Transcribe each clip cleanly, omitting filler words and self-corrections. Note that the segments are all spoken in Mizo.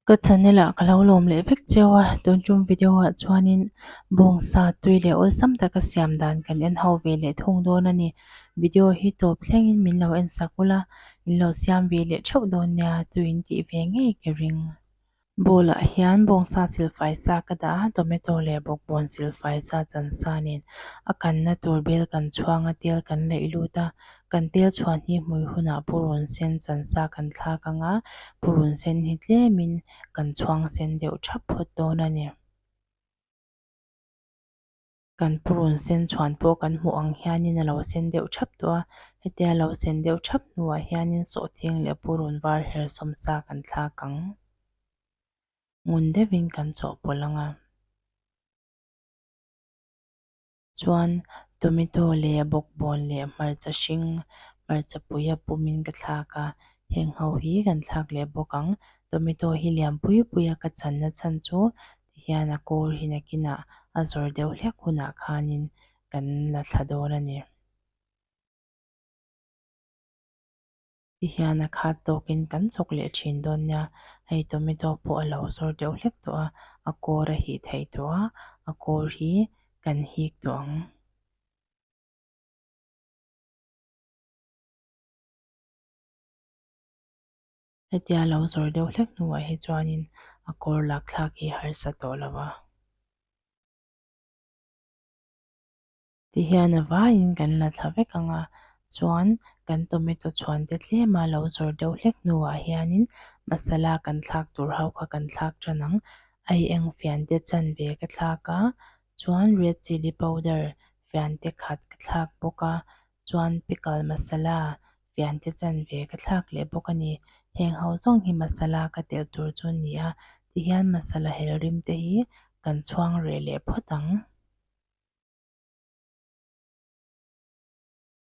Ka channel ah ka lo lawm leh vek cheu a, tun tum video ah chuanin bawngsa tui leh awlsam taka siam dan kan en ho ve leh thung dawn a ni. Video hi tawp thlengin min lo en sak ula, in lo siam ve leh theuh dawn nia tui in tih ve ngei ka ring. Bowl ah hian bawngsa silfai sa ka dah a, tomato leh bawkbawn silfai sa chan sa nen a kanna tur bel kan chhuang a tel kan laih lut a, kan tel chhuan hi hmui hunah purun sen chan sa kan thlak ang a, purun sen hi tlemin kan chhuang sen deuh thap phawt dawn a ni. Kan purun sen chhuan pawh kan hmuh ang hianin a lo sen deuh thap tawh a, hetia lo sen deuh thap hnuah hianin sawhthing leh purun var her sawm sa kan thlak ang. Ngun deuhin kan chawhpawlh ang a. Chuan tomato leh bawkbawn leh hmarcha hring hmarcha pui a pumin ka thlak a, heng ho hi kan thlak leh bawk ang. Tomato hi lian pui pui a ka channa chhan chu tihian a kawr hi nakinah a zawr deuh hlek hunah khanin kan la thla dawn a ni. Tihian a khat tawkin kan chawk leh thin dawn nia, hei tomato pawh a lo zawr deuh hlek tawh a, a kawr a hih theih tawh a, a kawr hi kan hik tawh ang. Hetia lo zawr deuh hlek hnuah hi chuanin a kawr lak thlak hi harsa tawh lo va. Tihian a vaiin kan la thla vek ang a, chuan kan tomato chhuan te tlema lo zawr deuh hlek hnuah hianin masala kan thlak tur ho kha kan thlak tan ang. Ai eng fian te chanve ka thlak a, chuan red chilli powder fian te khat ka thlak bawk a, chuan pickle masala fian te chanve ka thlak leh bawk a ni. Heng ho zawng hi masala ka telh tur chu a ni a, tihian masala hel rim te hi kan chhuang reh leh phawt ang.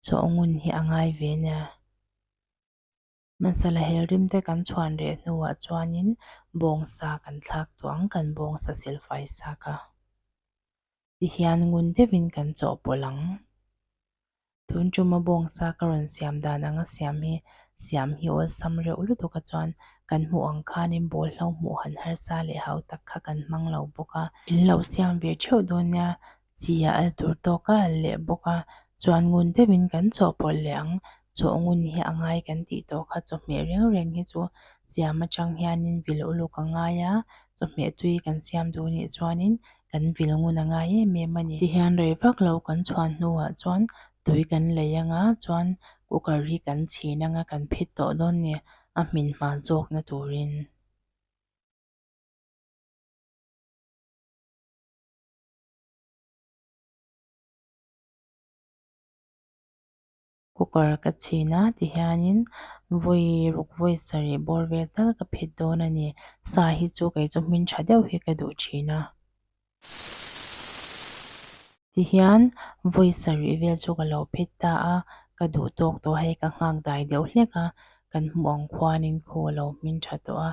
Chawhngun hi a ngai ve nia. Masala hel rim te kan chhuan reh hnuah chuanin bawngsa kan thlak tawh ang, kan bawngsa silfai sak a. Tihian ngun deuhin kan chawhpawlh ang. Tun tuma bawngsa ka rawn siam dan anga siam hi siam hi awlsam reuh lutuk a chuan kan hmuh ang khanin bawl hlo hmuh han harsa leh hau tak kha kan hmang lo bawk a. In lo siam ve theuh dawn nia, chi a al tur tawk a al leh bawk a, chuan ngun deuhin kan chawhpawlh leh ang. Chawhngun hi a ngai kan tih tawh kha chawhmeh reng reng hi chu siam atang hianin vil uluk a ngai a, chawhmeh tui kan siam duh nih chuanin kan vil ngun a ngai em em a ni. Tihian rei vak lo kan chhuan hnuah chuan tui kan lei anga chuan cooker hi kan chhin anga kan phit tawh dawn ni a hmin hma zawkna turin. Cooker ka chhin a tihianin vawi ruk vawi sarih bawr vel tal ka phet dawn a ni. Sa hi chu kei chu hmin tha deuh hi ka duh thin a. Tihian vawi sarih vel chu ka lo phet ta a, ka duh tawk tawh hei ka nghak dai deuh hlek a, kan hmuh ang khuanin khu a lo hmin tha tawh a,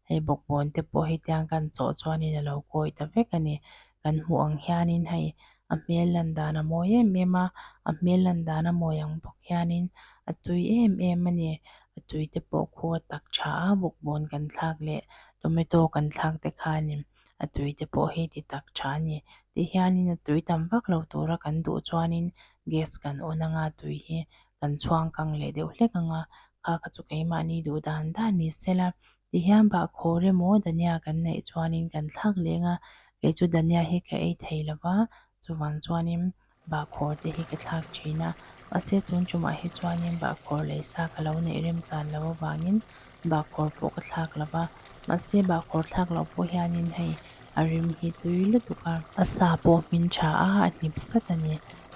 hei bawkbawn te pawh hetiang kan chawh chuanin a lo kawi ta vek a ni. Kan hmuh ang hianin hei a hmel lan dan a mawi em em a, a hmel lan dan a mawi ang bawk hianin a tui em em a ni. A tui te pawh khu a tak tha a, bawkbawn kan thlak leh tomato kan thlak te khanin a tui te pawh hi ti tak tha a ni. Tihianin a tui tam vak lo tura kan duh chuanin gas kan on anga tui hi kan chhuang kang leh deuh hlek ang a, kha kha chu keimahni duh dan dan ni sela. Tihian bahkhawr emaw dhania kan neih chuanin kan thlak leng a, kei chu dhania hi ka ei thei lo va, chuvang chuanin bahkhawr te hi ka thlak thin a, mahse tun tumah hi chuanin bahkhawr lei sa ka lo neih remchan lo avangin bahkhawr pawh ka thlak lo va, mahse bahkhawr thlak loh pawh hianin hei a rim hi tui lutuk a. A sa pawh hmin tha a, a hnip sat a ni.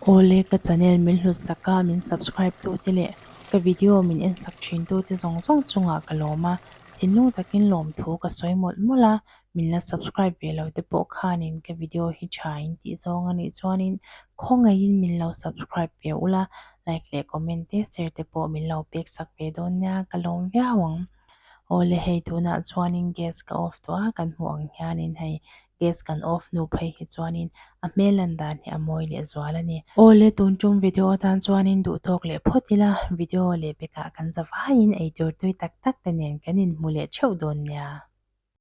Awle ka channel min hlut sak a, min subscribe tu te leh ka video min en sak thin tu te zawng zawng chungah ka lawm a, thinlung takin lawmthu ka sawi mawlh mawlh a, min la subscribe ve lo te pawh khanin ka video hi tha in tih zawng a nih chuanin khawngaihin min lo subscribe ve ula, like leh comment te share te pawh min lo pek sak ve dawn nia ka lawm viau ang. Awle hei tunah chuanin gas ka off tawh a, kan hmuh ang hianin hei Gas kan off hnu phei hi chuanin a hmel lan dan hi a mawi leh zual a ni. Awle tun tum video atan chuanin duhtawk leh phawt ila, video leh pekah kan za vaiin eitur tui tak tak te nen kan inhmu leh theuh dawn nia.